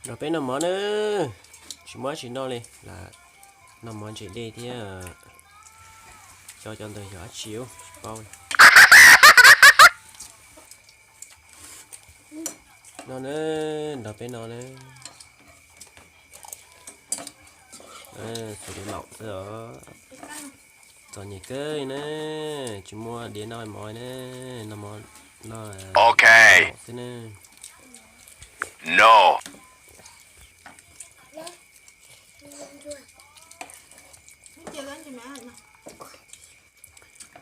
Nrog peb noj mov na, tsis muaj dab tsi noj li, lam noj mov ntse dej thiab. Cov cov ntawd yog dab tsi tsis paub. No na, nrog peb no na. Xus li laum xwb os. Txom nyem kawg na, tsis muaj diav noj mov na, noj mov, noj laum xwb na. No.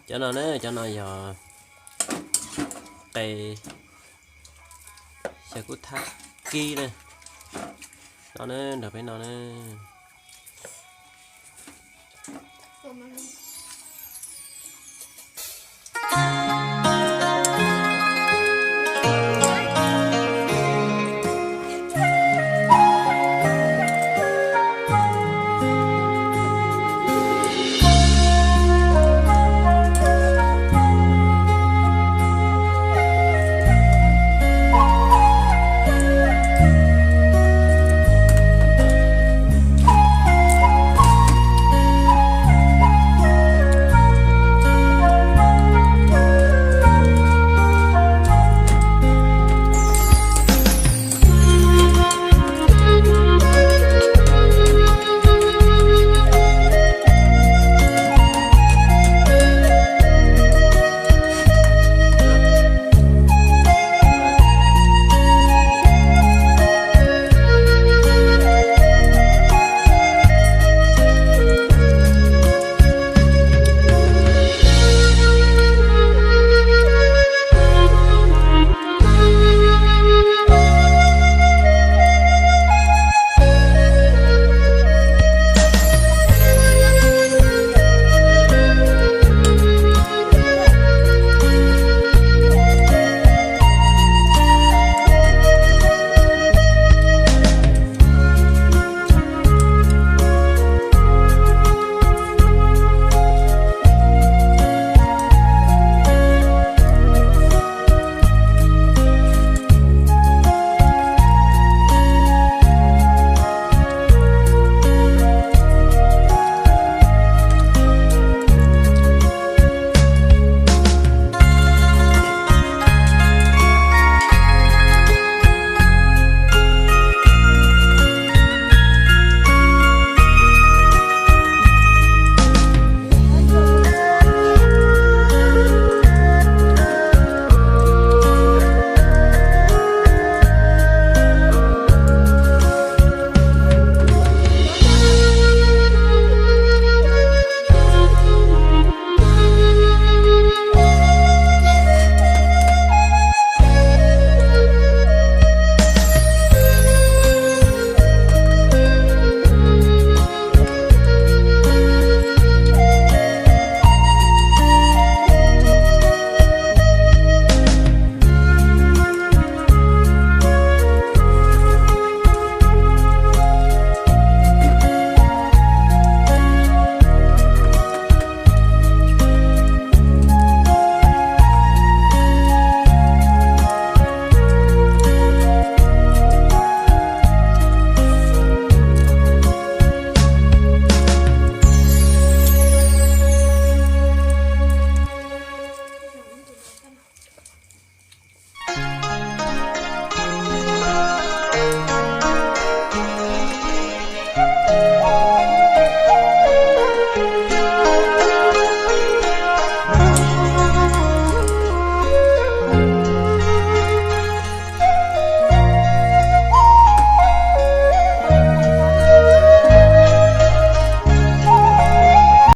Cov no na, cov no yog qe xyaw kub thab kib na. No na, nrog peb no na.